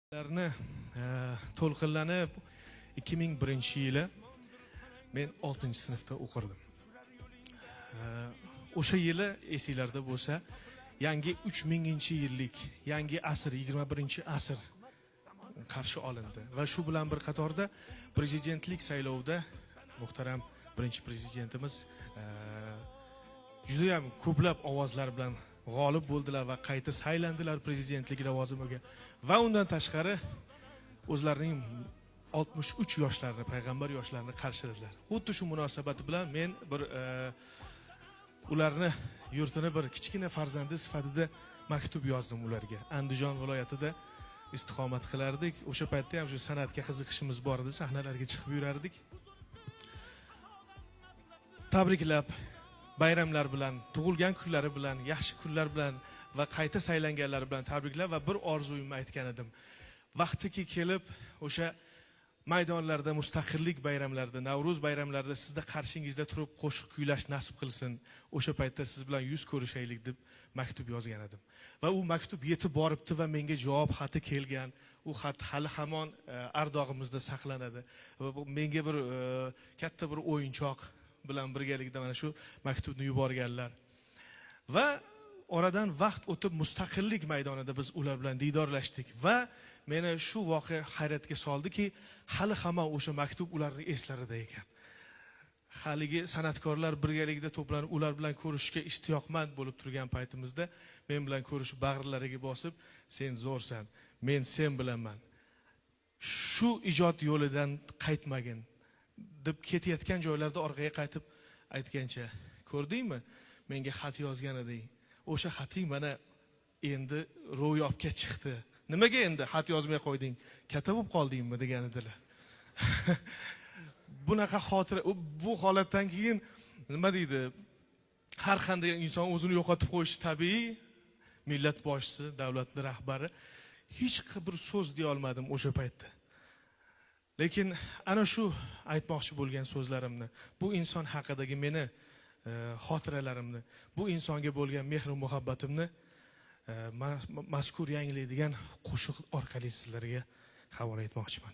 Ularni to'lqinlanib, 2001-yili men 6 sinfda o'qirdim. O'sha yili, esinglarda bo'lsa, yangi 3000-yillik, yangi asr, 21 asr qarshi olindi va shu bilan bir qatorda prezidentlik saylovida muhtaram birinchi prezidentimiz judayam ko'plab ovozlar bilan g'olib bo'ldilar va qayta saylandilar prezidentlik lavozimiga. Va undan tashqari o'zlarining 63 yoshlarini, payg'ambar yoshlarini qarshiladilar. Xuddi shu munosabati bilan men bir ularni yurtini bir kichkina farzandi sifatida maktub yozdim ularga. Andijon viloyatida istiqomat qilardik. O'sha paytda ham shu san'atga qiziqishimiz bor edi, sahnalarga chiqib yurardik. Tabriklab, bayramlar bilan, tug'ilgan kunlari bilan, yaxshi kunlar bilan va qayta saylanganlari bilan tabriklab va bir orzuyimni aytgan edim: vaqtiki kelib o'sha maydonlarda, mustaqillik bayramlarida, Navro'z bayramlarida sizni qarshingizda turib qo'shiq kuylash nasib qilsin, o'sha paytda siz bilan yuz ko'rishaylik, deb maktub yozgan edim. Va u maktub yetib boribdi va menga javob xati kelgan. U xat hali hamon ardog'imizda saqlanadi va bu menga bir katta bir o'yinchoq bilan birgalikda mana shu maktubni yuborganlar. Va oradan vaqt o'tib, mustaqillik maydonida biz ular bilan diydorlashdik va meni shu voqea hayratga soldiki, hali hamon o'sha maktub ularning eslarida ekan. Haligi san'atkorlar birgalikda to'planib, ular bilan ko'rishishga ishtiyoqmand bo'lib turgan paytimizda men bilan ko'rishib, bag'rilariga bosib, "Sen zo'rsan, men sen bilanman, shu ijod yo'lidan qaytmagin", deb ketayotgan joylarida orqaga qaytib aytgancha, "Ko'rdingmi, menga xat yozgan eding, o'sha xating mana endi ro'yobga chiqdi. Nimaga endi xat yozmay qo'yding, katta bo'lib qoldingmi?" degan edilar. Bunaqa xotira, bu holatdan keyin, nima deydi, har qanday inson o'zini yo'qotib qo'yishi tabiiy. Millat boshchisi, davlatni rahbari, hech bir so'z deya olmadim o'sha paytda. Lekin ana shu aytmoqchi bo'lgan so'zlarimni, bu inson haqidagi meni xotiralarimni, bu insonga bo'lgan mehru muhabbatimni mazkur yangilaydigan qo'shiq orqali sizlarga havola etmoqchiman.